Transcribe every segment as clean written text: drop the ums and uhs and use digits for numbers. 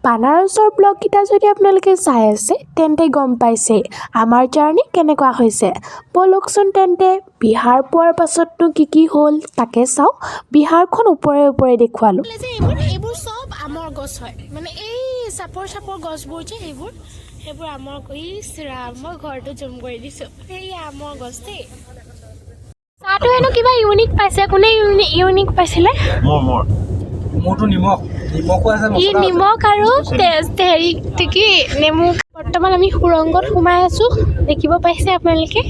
বানাৰসৰ ব্লগকেইটা যদি আপোনালোকে চাই আছে, তেন্তে গম পাইছেই আমাৰ জাৰ্ণি কেনেকুৱা হৈছে। ব'লকচোন তেন্তে, বিহাৰ পোৱাৰ পাছতনো কি কি হ'ল তাকে চাওঁ। বিহাৰখন ওপৰে ওপৰে দেখুৱালোঁ। যে এইবোৰ চব আমৰ গছ হয়। মানে এই চাপৰ চাপৰ গছবোৰ যে সেইবোৰ আমৰ। ইচ ৰাম, মই ঘৰটো জুম কৰি দিছোঁ। এই আমৰ গছ দেই। চাহটো হেনো কিবা ইউনিক পাইছে। কোনে ইউনিক পাইছিলে? মোৰ মোৰতো নিমখ, নিমখো আছে। ই মছলা আছে। নিমখ আৰু তেজ, হেৰি কি, নেমু। বৰ্তমান আমি সুৰংগত সোমাই আছোঁ, দেখিব পাইছে আপোনালোকে।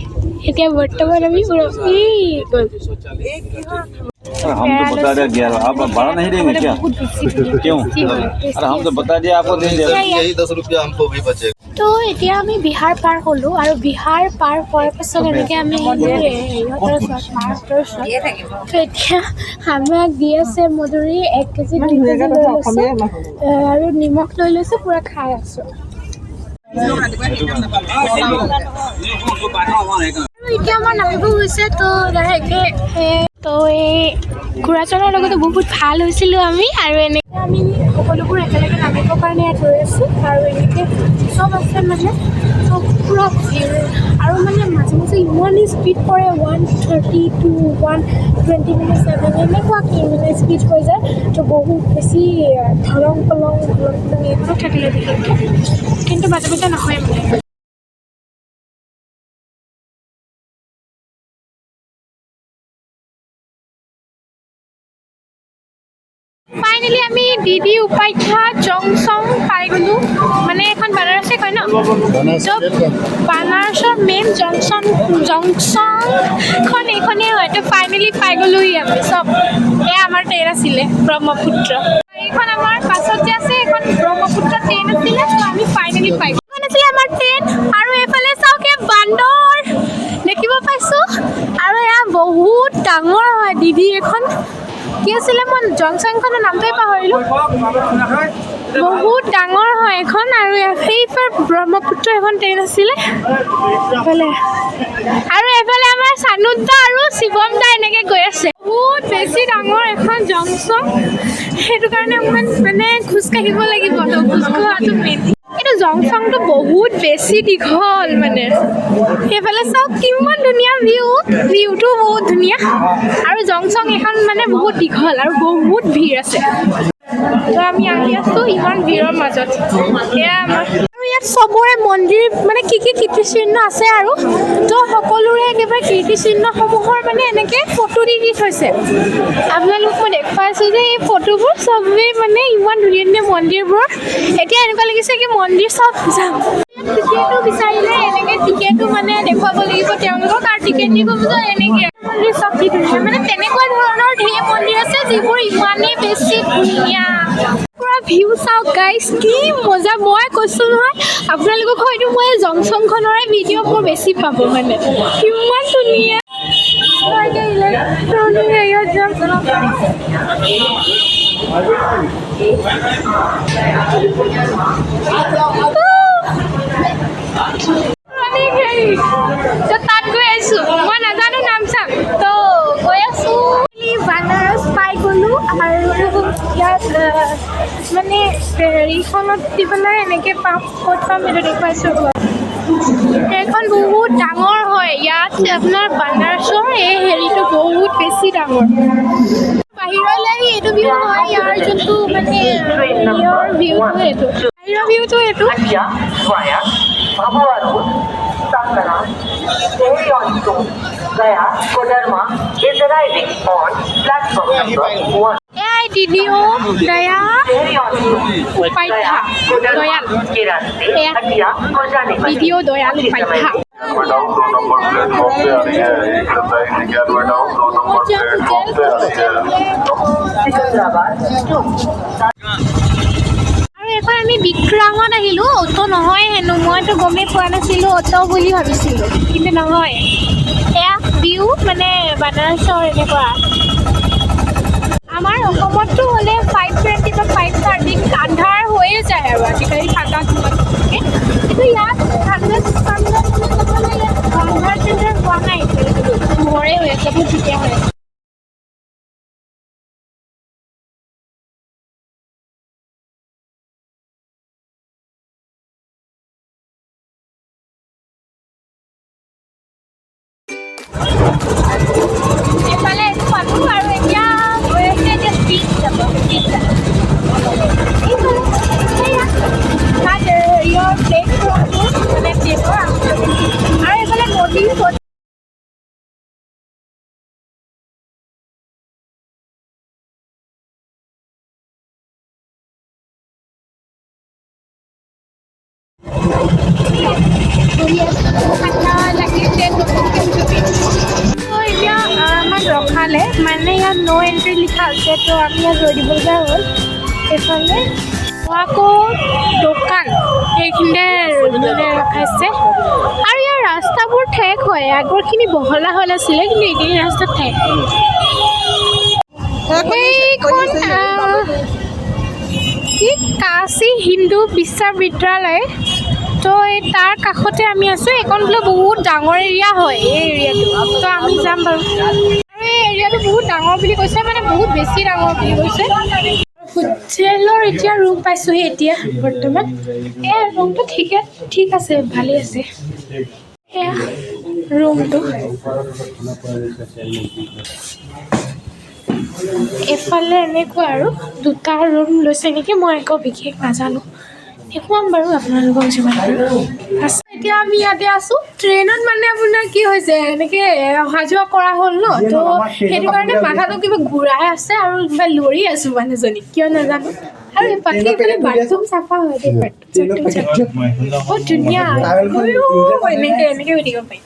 এতিয়া বৰ্তমান আমি সুৰংগ ই গ'ল। हम तो बता दिया 11, आप भाड़ा नहीं देंगे क्या? বহুত বেছি ধুনীয়া, क्यों? টেষ্টি হয়, अरे, हम तो बता दिया आपको, दे दिया। यही 10 रुपया हमको भी बचेगा। তো এতিয়া আমি বিহাৰ পাৰ হ'লোঁ আৰু বিহাৰ পাৰ হোৱাৰ পাছত এনেকৈ আমি আহিলোঁ হেৰিহঁতৰ ওচৰত, মাহঁতৰ ওচৰত। তো এতিয়া আমাক দি আছে মধুৰি 1 কেজি, 2 কেজি লৈ লৈছোঁ আৰু নিমখ লৈ লৈছোঁ, পূৰা খাই আছোঁ। আৰু এতিয়া আমাৰ নামিব হৈছে। তো লাহেকৈ তো এই খুৰাজনৰ লগতো বহুত ভাল হৈছিলোঁ আমি। আৰু এনেকৈ আমি সকলোবোৰ একেলগে নামিবৰ কাৰণে ইয়াত ৰৈ আছোঁ। আৰু এনেকৈ চব আছে, মানে চব পূৰা ভিৰ। আৰু মানে মাজে মাজে ইমানেই স্পীড পৰে, 132, 120 মানে ছেভেন, এনেকুৱাকৈ মানে স্পীড হৈ যায়। তো বহুত বেছি ঢলং পলং ঢলং পলং এইখনত থাকিলে বিশেষকৈ, কিন্তু মাজে মাজে নহয় মানে। ফাইনেলি আমি ডিডি উপাধ্যায় জংচন পাই গ'লোঁ। মানে এখন বানাৰসে কয় ন? তো বানাৰসৰ মেইন জংচনখন এইখনেই হয়। তো ফাইনেলি পাই গ'লোহি আমি চব। এয়া আমাৰ ট্ৰেইন আছিলে ব্ৰহ্মপুত্ৰ। এইখন আমাৰ পাছত যে আছে, এইখন ব্ৰহ্মপুত্ৰ ট্ৰেইন আছিলে। তো আমি ফাইনেলি পাই গ'লোঁ। এইখন আছিলে আমাৰ ট্ৰেইন। আৰু এইফালে চাওক, এই বান্দৰ দেখিব পাইছোঁ। আৰু এয়া বহুত ডাঙৰ হয় দিদি। এইখন কি আছিলে, মই জংচনখনৰ নামটোৱে পাহৰিলোঁ। বহুত ডাঙৰ হয় এখন। আৰু সেইফালে ব্ৰহ্মপুত্ৰ এখন ট্ৰেইন আছিলে এইফালে। আৰু এইফালে আমাৰ চানুদ দা আৰু শিৱম দা এনেকৈ গৈ আছে। বহুত বেছি ডাঙৰ এখন জংচন, সেইটো কাৰণে অকণমান মানে খোজকাঢ়িব লাগিব। তো খোজকঢ়াটো মেইন। এইটো জংচনটো বহুত বেছি দীঘল। মানে সেইফালে চাওক, কিমান ধুনীয়া ভিউ। ভিউটো বহুত ধুনীয়া। আৰু জংচন এখন মানে বহুত দীঘল আৰু বহুত ভিৰ আছে। তো আমি আহি আছোঁ ইমান ভিৰৰ মাজত। এয়া আমাৰ। আৰু ইয়াত চবৰে মন্দিৰ, মানে কি কি কীৰ্তিচিহ্ন আছে আৰু তো সকলোৰে একেবাৰে কীৰ্তিচিহ্নসমূহৰ মানে এনেকৈ ফটো দি দি থৈছে। আপোনালোক মই দেখুৱাইছোঁ যে এই ফটোবোৰ চবেই মানে ইমান ধুনীয়া ধুনীয়া মন্দিৰবোৰ। এতিয়া এনেকুৱা লাগিছে কি মন্দিৰ চব যাম। টিকেটো বিচাৰিলে এনেকৈ টিকেটো মানে দেখুৱাব লাগিব তেওঁলোকক আৰু টিকেট দি ক'ব যে এনেকৈ মন্দিৰ চব কি ধুনীয়া। মানে তেনেকুৱা ধৰণৰ ঢেৰ মন্দিৰ আছে যিবোৰ ইমানেই বেছি ধুনীয়া। পুৰা ভিউ চাওক গাইজ, কি মজা! মই কৈছোঁ নহয় আপোনালোকক, হয়তো মই এই জংচনখনৰে ভিডিঅ' মোৰ বেছি পাব। মানে ইমান ধুনীয়া। মই এতিয়া ইলেক্ট্ৰনিক হেৰিয়ত যাম। ইলেক্ট্ৰনিক হেৰি, তো তাত গৈ আছোঁ। মই নাজানো নাম চাম, তো গৈ আছোঁ। বানাৰস পাই গ'লোঁ। আৰু ইয়াত মানে হেৰিখনত দি পেলাই এনেকৈ পাম, ক'ত পাম সেইটো দেখুৱাইছোঁ। এইখন বহুত ডাঙৰ হয়। ইয়াত আপোনাৰ বানাৰসৰ এই হেৰিটো বহুত বেছি ডাঙৰ। বাহিৰলৈ আহি এইটো ভিউ হয়। ইয়াৰ যোনটো মানে হেৰিয়ৰ ভিউটো এইটো, বাহিৰৰ ভিউটো এইটো। Hatia via Bhabua Road, Sankara, Tehri on Sone, Gaya, Koderma is arriving on platform number 1. এয়াই দিদিও দয়া Tehri on Sone, Upadhyay Gaya, Koderma Dayal के रास्ते एया। हटिया को जाने वाली दिदियो दयाल कुछ ही समय उपाध्याय। डाउन 2 नंबर प्लेटफॉर्म पे आ रही है। 1 27 91 डाउन 2 नंबर प्लेटफॉर्म पे आ रही है। सिकंदराबाद 2 আৰু এখন আমি বিক্ৰাঙত আহিলোঁ। অ'টো নহয় হেনো, মইতো গমেই পোৱা নাছিলোঁ, অ'টো বুলি ভাবিছিলোঁ, কিন্তু নহয়। এয়া ভিউ, মানে বানাৰসৰ এনেকুৱা। আমাৰ অসমততো হ'লে 5:20 বা 5:30 আন্ধাৰ হৈয়ে যায় আৰু আজিকালি ঠাণ্ডা দিনত। কিন্তু ইয়াত ঠাণ্ডা ঠাণ্ডা বুলি ক'বলৈ ইয়াত আন্ধাৰ চান্ধাৰ হোৱা নাই এতিয়ালৈকে। পোহৰে হৈ আছে, বহুত ধুনীয়া হৈ আছে। বহি আছোঁ। ঠাণ্ডা লাগিছে নতুনকৈ। তো এতিয়া আমাক ৰখালে, মানে ইয়াত ন' এণ্ট্ৰি লিখা আছে, তো আমি ইয়াত ৰৈ দিব লগা হ'ল। এইফালে আকৌ দোকান এইখিনিতে মানে ৰখাইছে। আৰু ইয়াৰ ৰাস্তাবোৰ ঠেক হয়। আগৰখিনি বহলা হ'ল আছিলে, কিন্তু এইখিনি ৰাস্তা ঠেক। এইখন কি কাশী হিন্দু বিশ্ববিদ্যালয়। তো এই তাৰ কাষতে আমি আছোঁ। এইখন বোলে বহুত ডাঙৰ এৰিয়া হয় এই এৰিয়াটো। তো আমি যাম বাৰু। আৰু এই এৰিয়াটো বহুত ডাঙৰ বুলি কৈছে, মানে বহুত বেছি ডাঙৰ বুলি কৈছে। হোটেলৰ এতিয়া ৰুম পাইছোঁহি এতিয়া বৰ্তমান। এই ৰুমটো ঠিকে ঠিক আছে, ভালেই আছে। এয়া ৰুমটো। এইফালে এনেকুৱা আৰু দুটা ৰুম লৈছে নেকি, মই একো বিশেষ নাজানো। দেখুৱাম বাৰু আপোনালোকক যিমান পাৰোঁ। এতিয়া আমি ইয়াতে আছোঁ ট্ৰেইনত। মানে আপোনাৰ কি হৈছে, এনেকৈ অহা যোৱা কৰা হ'ল ন, তো সেইটো কাৰণে মাথাটো কিবা ঘূৰাই আছে আৰু কিবা লৰি আছোঁ মানুহজনী, কিয় নাজানো। আৰু বাকী এইফালে বাথৰুম চাফা হয় দেই, বাথৰুম চাথৰুম বহুত ধুনীয়া। এনেকৈ এনেকৈ হৈ থাকিব পাৰি।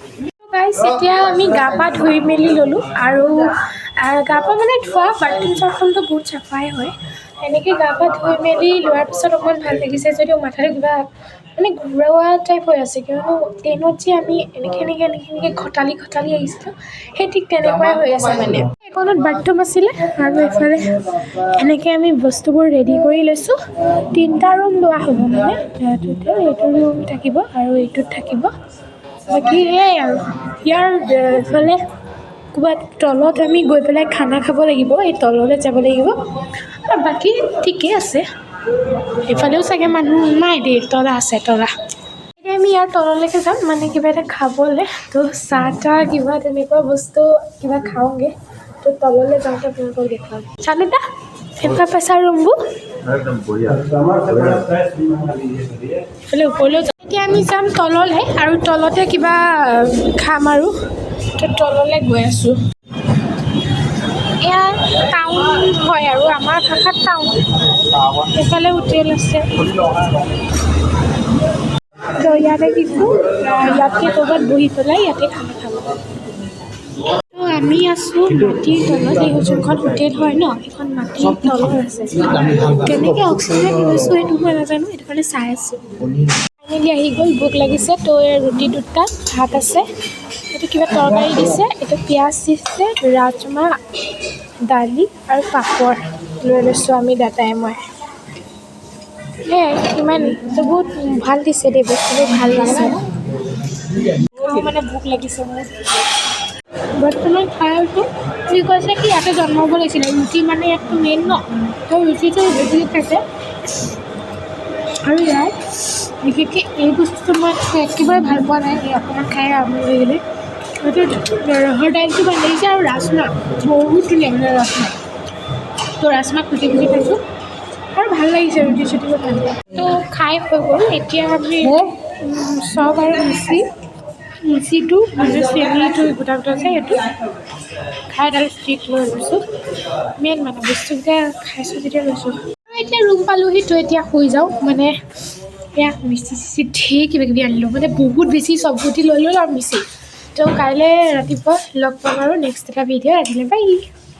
গাইছ, এতিয়া আমি গা পা ধুই মেলি ল'লোঁ আৰু গা পা মানে ধোৱা বাথৰুম চাথৰুমটো বহুত চাফাই হয়। এনেকৈ গা পা ধুই মেলি লোৱাৰ পিছত অকণমান ভাল লাগিছে যদিও মাথাটো কিবা মানে ঘূৰোৱা টাইপ হৈ আছে, কিয়নো ট্ৰেইনত যে আমি এনেকৈ এনেকৈ এনেকৈ এনেকৈ ঘটালি ঘটালি আহিছিলোঁ, সেই ঠিক তেনেকুৱাই হৈ আছে। মানে এইখনত বাথৰুম আছিলে আৰু এইফালে এনেকৈ আমি বস্তুবোৰ ৰেডি কৰি লৈছোঁ। তিনিটা ৰুম লোৱা হ'ব, মানে টোটেল এইটো ৰুম থাকিব আৰু এইটোত থাকিব। বাকী সেয়াই আৰু ইয়াৰ এইফালে ক'ৰবাত তলত আমি গৈ পেলাই খানা খাব লাগিব, এই তললৈ যাব লাগিব। আৰু বাকী ঠিকেই আছে। এইফালেও চাগে মানুহ নাই দেই, তলা আছে তলা। এতিয়া আমি ইয়াৰ তললৈকে যাম, মানে কিবা এটা খাবলৈ, তো চাহ তাহ কিবা তেনেকুৱা বস্তু কিবা খাওঁগৈ। তো তললৈ যাওঁতে আপোনালোকক দেখুৱাম। চানুদা, কেনেকুৱা পাইছা ৰুমবোৰ? एकदम बढ़िया। এইফালে ওপৰলৈও যাম। এতিয়া আমি যাম তললৈ আৰু তলতে কিবা খাম আৰু। তো তললৈ গৈ আছোঁ। এয়া টাউন হয় আৰু আমাৰ ভাষাত টাউন। এইফালে হোটেল আছে। তো ইয়াতে দিছোঁ, ইয়াতে ক'ৰবাত বহি পেলাই ইয়াতে খানা খাব। তো আমি আছোঁ মাটিৰ তলত। এই যোনখন হোটেল হয় ন, সেইখন মাটিৰ তলত আছে। কেনেকৈ অক্সিজেন লৈছোঁ সেইটো মই নাজানো, সেইটো কাৰণে চাই আছোঁ। ফাইনেলি আহি গ'ল, ভোক লাগিছে। তো এই ৰুটি দুটা, ভাত আছে, এইটো কিবা তৰকাৰী দিছে, এইটো পিঁয়াজ দিছে, ৰাজমাহ, দালি আৰু পাপৰ লৈ লৈছোঁ আমি দাদাই মই। সেয়াই, ইমানেই। তো বহুত ভাল দিছে দেই, বস্তুবোৰ ভাল দিছে। খাওঁ, মানে ভোক লাগিছে বহুত। বৰ্তমান খাই আছোঁ। সি কৈছে কি ইয়াতে জন্ম হ'ব লাগিছিলে, ৰুটি মানে ইয়াততো মেইন ন, তো ৰুটিটো বেছিকৈ খাইছে। আৰু ইয়াত বিশেষকৈ এই বস্তুটো মই একেবাৰে ভাল পোৱা নাই, এই অকণমান খাই আমনি লাগিলে। এইটো ৰহৰ দাইলটো ভাল লাগিছে আৰু ৰাজমাহ বহুত ধুনীয়া, মানে ৰাজমাহ, তো ৰাজমাহ খুজি খুজি খাইছোঁ আৰু ভাল লাগিছে। ৰুটি চুটিবোৰ ভাল লাগে। তো খাই হৈ গ'ল। এতিয়া আমি চপ আৰু মিচি, মিচিটো মানে চেনিটো গোটা গোটা যে সেইটো খাই এডাল ষ্টিক লৈ লৈছোঁ। মেইন মানে বস্তুকেইটা খাইছোঁ যেতিয়া লৈছোঁ। আৰু এতিয়া ৰুম পালোহি, তো এতিয়া শুই যাওঁ। মানে এয়া মিচি চিচি ঢেৰ কিবা কিবি আনিলোঁ, মানে বহুত বেছি চব গুটি লৈ ল'লোঁ আৰু মিচি। তো কাইলৈ ৰাতিপুৱা লগ পাম আৰু নেক্সট এটা ভিডিঅ'। ৰাতিলৈ বাই।